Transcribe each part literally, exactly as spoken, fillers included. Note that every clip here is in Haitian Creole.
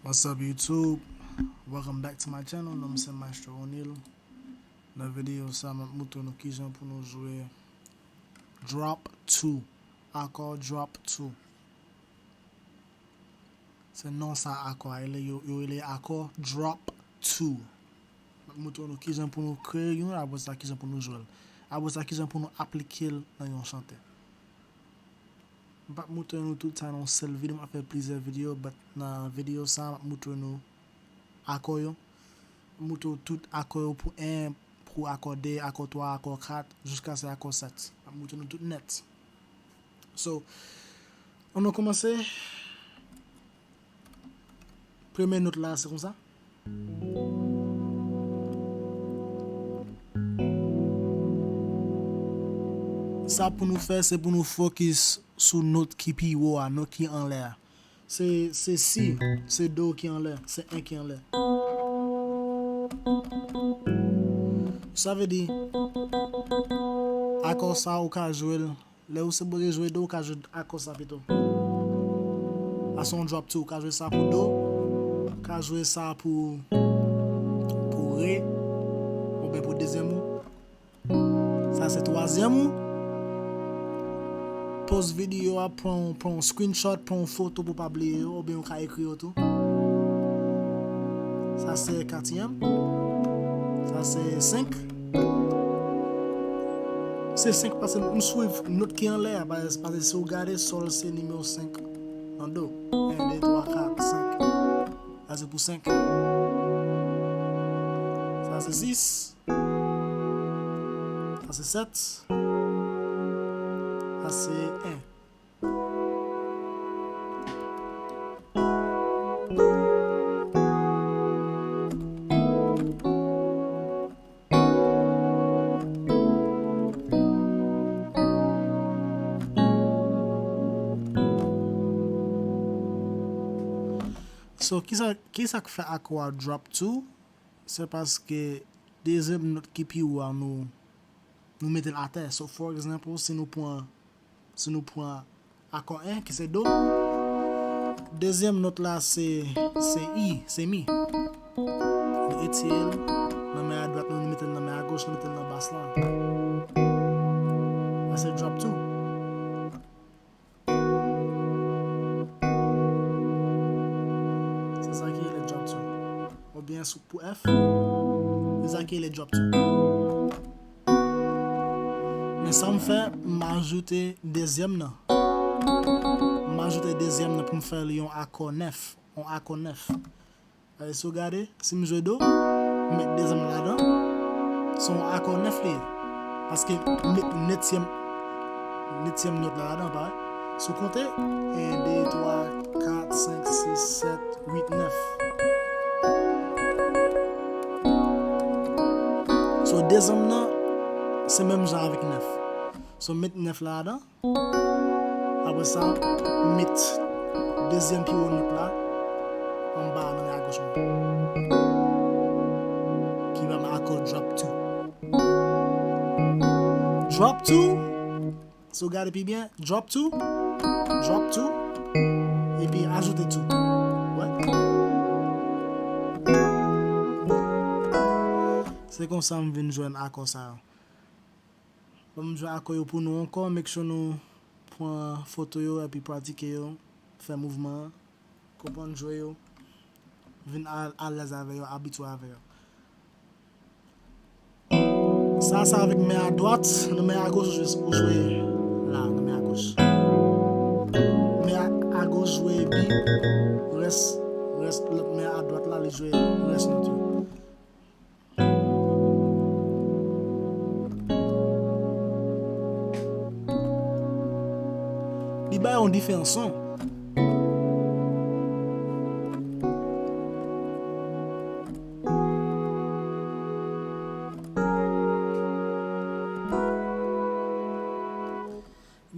What's up YouTube? Welcome back to my channel. Non m se Maestro O'Neal. Nan videyo sa, m ap moutre nou kijan pou nou jwe Drop two. Akò Drop two. Se non sa akò a rele, yo, yo rele akò Drop two. M ap moutre nou kijan pou nou kreye youn, apre sa kijan pou nou jwe l. Apre sa kijan pou nou aplike l nan yon chante. M p ap moutre nou tout sa nan yon sèl videyo, m ap fè plizyè videyo, but nan videyo sa, m ap moutre nou akò yo. M ap moutre nou tout akò yo pou en, pou akò de, akò twa, akò kat, jiskaske akò sèt. M ap moutre nou tout nèt. So, ann nou kòmanse. Premye nòt la, se konsa. Sa pou nou fè, se pou nou fokis sou nòt ki pi wo a, nòt ki anlè a. Se, se si, se do ki anlè, se en ki anlè. Sa vle di, akò sa ou ka jwe l, lè ou sipoze jwe do, ou ka jwe akò sa pito. Sa se yon drop two, ou ka jwe sa pou do, ou ka jwe sa pou, pou re, oubyen pou dezyèm ou. Sa se twazyèm ou. Poz videyo a, pran, pran yon screenshot, pran yon foto pou pa bliye yo, oubyen ou ka ekri yo tou. Sa se katriyèm. Sa se senk. Se senk paske m swiv nòt ki anlè a, paske, paske si w gade sòl se nimewo senk nan do. En, de, twa, kat, senk. Sa se pou senk. Sa se sis. Sa se sèt. Sa se en. So, kisa, kisa k fè akò a drop two? Se paske dezyèm nòt ki pi wo a nou, nou mete l atè. So, for example, si nou pran, si nou pran akò en, ki se do, dezyèm nòt la se, se i, se mi. Nou etire l nan men a dwat, nou mete l nan men a goch, nou mete l nan bas la. Sa se drop two. Se sa ki rele drop two. Oubyen sou, pou F, se sa ki rele drop two. Men sa m fè, m ajoute dezyèm nan. M ajoute dezyèm nan pou m fè l yon akò nèf. Yon akò nèf. Alè, si w gade, si m jwe do, m met dezyèm ladan, se yon akò nèf li ye. Paske m met netyèm, netyèm nòt la ladan, pa vre? Si w konte, en, de, twa, kat, senk, sis, sèt, uit, nèf. So, dezyèm nan, se menm jan avèk nèf. So, m met nèf ladan. Apre sa, m met dezyèm pi wo nòt la anba nan men a goch mwen. Ki ba m akò drop two. Drop two. Si w gade pi byen, drop two, drop two, epi ajoute two. Wè? Se konsa m vin jwenn akò sa yo. Ban m jwe akò yo pou nou ankò. Make sure nou pran foto yo epi pratike yo. Fè mouvman an. Konprann jwe yo. Vin al-, alèz avè yo, abitye avè yo. Sa, sa avèk men a dwat, nan men a goch, ou jwe, ou jwe la, nan men a goch. Men a, a goch jwe bi, rès, rès lòt men a dwat la, li jwe rès nòt yo. Li bay yon diferan son.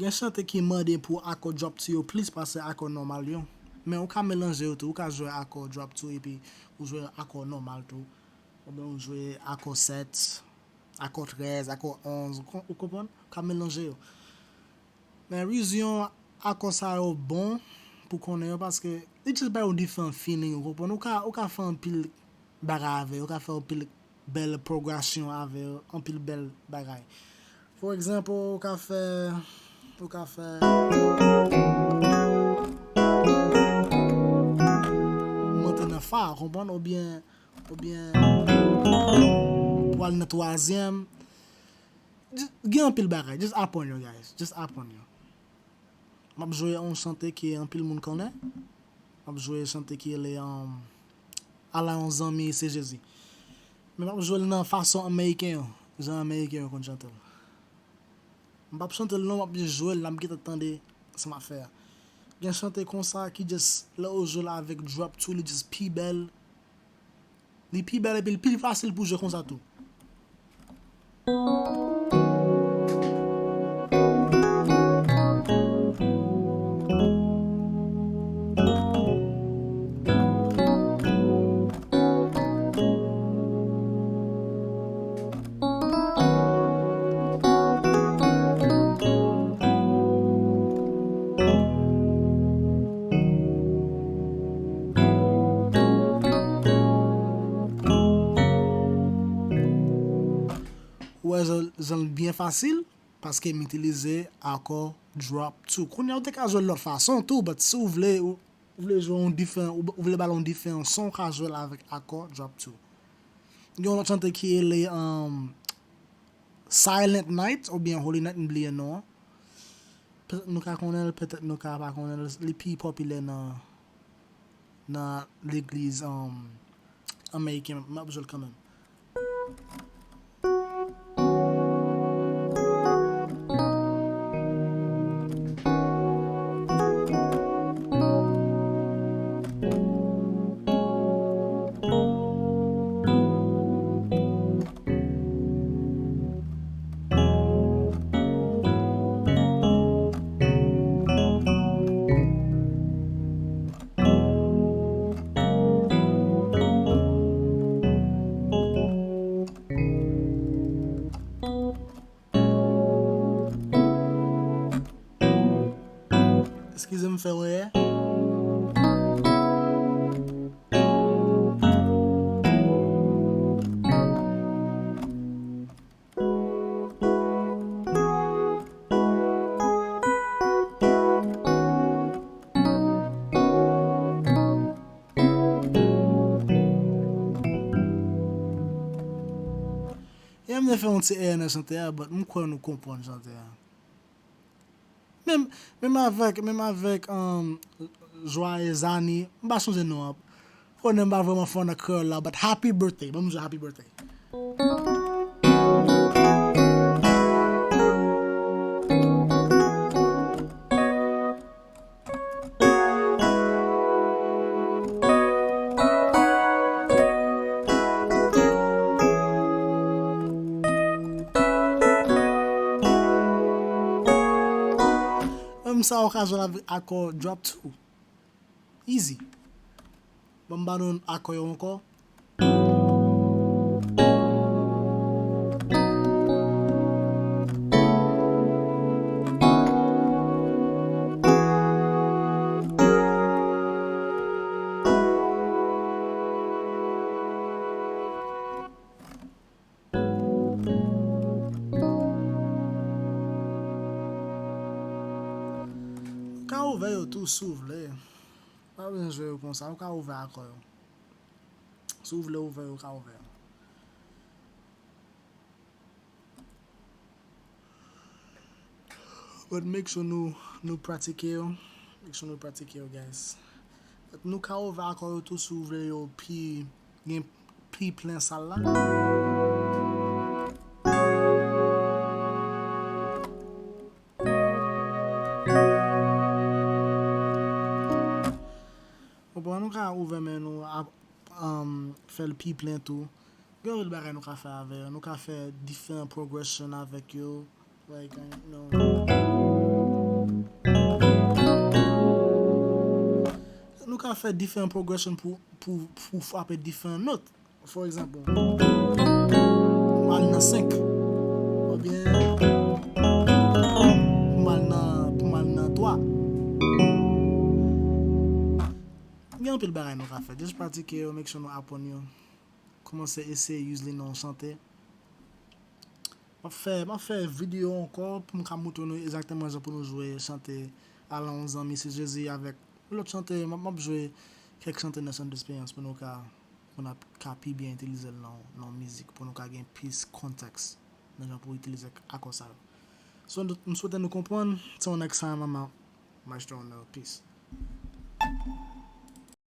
Gen chante ki mande pou akò drop two yo plis pase akò nòmal yo. Men ou ka melanje yo tou, ou ka jwe akò drop two epi ou jwe akò nòmal tou. Oubyen ou jwe akò sèt, akò trèz, akò onz, ou kon-, ou konprann? Ou ka melanje yo. Men rezon akò sa yo bon pou konnen yo, paske li just bay yon diferan feeling, ou konprann? Ou ka, ou ka fè anpil bagay avè yo, ou ka fè anpil bèl pwograsyon avè yo, anpil bèl bagay. For example, ou ka fè, ou ka fè monte nan fa, konprann? Oubyen, oubyen pou al nan twazyèm. Just, gen anpil bagay. Just aprann yo, guys. Just aprann yo. M ap jwe yon chante ke anpil moun konnen. M ap jwe chante ki rele, um, Ala yon zanmi se Jezi. Men m ap jwe l nan fason ameriken yo, jan ameriken yo konn chante l. M p ap chante l non, m ap just jwe l, n ap gentan tande sa m ap fè a. Gen chante konsa ki just, lè ou jwe l avèk drop two, li just pi bèl. Li pi bèl epi l pi fasil pou jwe konsa tou. Ou wè jan, jan l byen fasil, paske m itilize akò drop two. Kounye a ou te ka jwe l lòt fason tou, but si w vle, ou, ou vle jwe yon diferan, ou, ou vle ba l yon diferan son, ou ka jwe l avèk akò drop two. Gen yon lòt chante ki rele, um, Silent Night oubyen Holy Night, m bliye non an. Petèt nou ka konnen l, petèt nou ka pa konnen l. Li pi popilè nan, nan legliz, um, ameriken, m ap jwe l kanmenm. Eskize m fè w erè. Yè m te fè yon ti erè nan chante a, but m kwè nou konprann chante a. Menm, menm avèk, menm avèk, um, Joyeux Annie, m pa sonje non an. Konnen m pa vrèman fò nan kreyòl la, but happy birthday. Ban m jwe happy birthday. Menm sa, ou ka jwe l avèk akò drop two. Easy. Ban m ba nou akò yo ankò. Ou ka ouvè yo tou si w vle. Pa bezwen jwe yo konsa, ou ka ouvè akò yo. Si w vle ouvè yo, ou ka ouvè yo. But make sure nou, nou pratike yo. Make sure nou pratike yo, guys. But nou ka ouvè akò yo tou si w vle yo pi, gen pi plen sal la. Konprann, nou ka ouvè men nou ap, um, fè l pi plen tou. Gen anpil bagay nou ka fè avè yo. Nou ka fè diferan progression avèk yo. Like, you know. Nou ka fè diferan progression pou, pou, pou frape diferan nòt. For example, pou m al nan senk, oubyen pou m al nan, pou m al nan twa. Anpil bagay nou ka fè. Just pratike yo, make sure nou aprann yo. Kòmanse eseye use li nan yon chante. M ap fè, m ap fè videyo ankò pou m ka montre nou egzakteman jan pou nou jwe chante Ala yon zanmi se Jezi avèk lòt chante. M ap, m ap jwe kèk chante nan Chant d'Espérance pou nou ka, pou n ap ka pi byen itilize l nan, nan mizik, pou nou ka gen plis kontèks nan jan pou itilize akò sa yo. So, m swete nou konprann. Se yon nèg sa, mama. Maestro, peace.